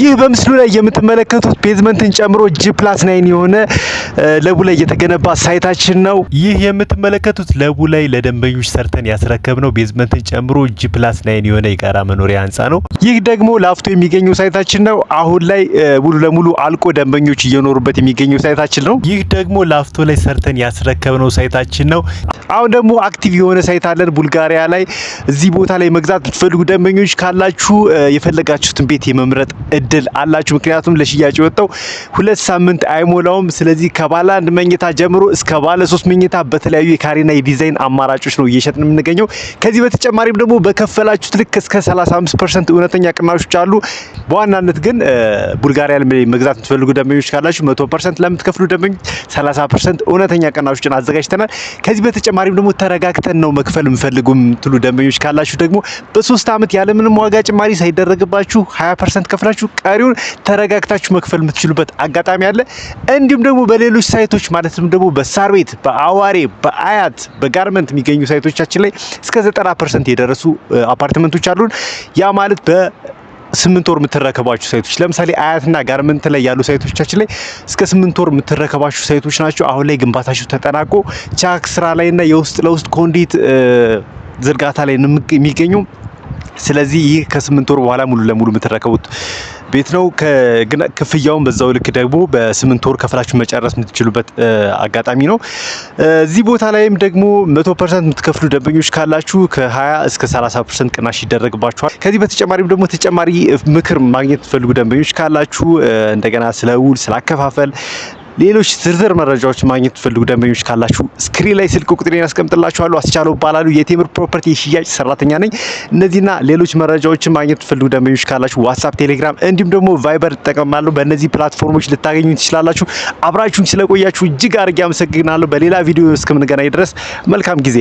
ይህ በምስሉ ላይ የምትመለከቱት basement ን ጨምሮ G+9 የሆነ ለቡ ላይ የተገነባ site ኣችን ነው። ይህ የምትመለከቱት ለቡ ላይ ለደንበኞች ሰርተን ያስረከብነው basement ን ጨምሮ G+9 የሆነ የጋራ መኖሪያ ህንፃ ነው። ይህ ደግሞ ላፍቶ የሚገኘው site ኣችን ነው። አሁን ላይ ሙሉ ለሙሉ አልቆ ደንበኞች እየኖሩበት የሚገኘው site ኣችን ነው። ይህ ደግሞ ላፍቶ ላይ ሰርተን ያስረከብነው site ኣችን ነው። አሁን ደግሞ active የሆነ site አለን ቡልጋሪያ ላይ። እዚህ ቦታ ላይ መግዛት የምትፈልጉ ደንበኞች ካላችሁ የፈለጋችሁትን ቤት የመምረጥ እድል አላችሁ። ምክንያቱም ለሽያጭ የወጣው 2 ሳምንት አይሞላውም። ስለዚህ ከባለ አንድ መኝታ ጀምሮ እስከ ባለ ሶስት መኝታ በተለያዩ የካሬና የዲዛይን አማራጮች ነው እየሸጥን የምንገኘው። ከዚህ በተጨማሪም ደግሞ በከፈላችሁት ልክ እስከ 35% እውነተኛ ቅናሾች አሉ። በዋናነት ግን ቡልጋሪያ ላይ መግዛት የምትፈልጉ ደንበኞች ካላችሁ 100% ለምትከፍሉ ደንበኞች 30% እውነተኛ ቅናሾችን አዘጋጅተናል። ከዚህ በተጨማሪም ደግሞ ተረጋግተን ነው መክፈል የምፈልጉ የምትሉ ደንበኞች ካላችሁ ደግሞ በ3 ዓመት ያለምንም ዋጋ ጭማሪ ሳይደረግባችሁ 20% ከፍላችሁ ቀሪውን ተረጋግታችሁ መክፈል የምትችሉበት አጋጣሚ አለ። እንዲሁም ደግሞ በሌሎች site ኦች፣ ማለትም ደግሞ በሳር ቤት፣ በአዋሬ፣ በአያት፣ በጋርመንት የሚገኙ site ኦቻችን ላይ እስከ 90% የደረሱ አፓርትመንቶች አሉን። ያ ማለት በ8 ወር የምትረከቧቸው site ኦች፣ ለምሳሌ አያትና ጋርመንት ላይ ያሉ site ኦቻችን ላይ እስከ 8 ወር የምትረከቧቸው site ኦች ናቸው። አሁን ላይ ግንባታቸው ተጠናቆ ቻክ ስራ ላይና የውስጥ ለውስጥ conduit ዝርጋታ ላይ የሚገኙ፣ ስለዚህ ይህ ከ8 ወር በኋላ ሙሉ ለሙሉ የምትረከቡት ቤት ነው። ግን ክፍያውን በዛው ልክ ደግሞ በ8 ወር ከፍላችሁ መጨረስ የምትችሉበት አጋጣሚ ነው። እዚህ ቦታ ላይም ደግሞ 100% የምትከፍሉ ደንበኞች ካላችሁ ከ20 እስከ 30% ቅናሽ ይደረግባችኋል። ከዚህ በተጨማሪም ደግሞ ተጨማሪ ምክር ማግኘት የምትፈልጉ ደንበኞች ካላችሁ፣ እንደገና ስለ ውል፣ ስለ አከፋፈል ሌሎች ዝርዝር መረጃዎች ማግኘት ትፈልጉ ደንበኞች ካላችሁ screen ላይ ስልክ ቁጥሬን አስቀምጥላችኋለሁ። አስቻለው እባላለሁ። የቴምር ፕሮፐርቲ የሽያጭ ሰራተኛ ነኝ። እነዚህና ሌሎች መረጃዎችን ማግኘት ትፈልጉ ደንበኞች ካላችሁ ዋትሳፕ፣ ቴሌግራም እንዲሁም ደግሞ ቫይበር እጠቀማለሁ። በእነዚህ platform ኦች ልታገኙ ትችላላችሁ። አብራችሁኝ ስለቆያችሁ እጅግ አድርጌ አመሰግናለሁ። በሌላ ቪዲዮ እስከምንገናኝ ድረስ መልካም ጊዜ።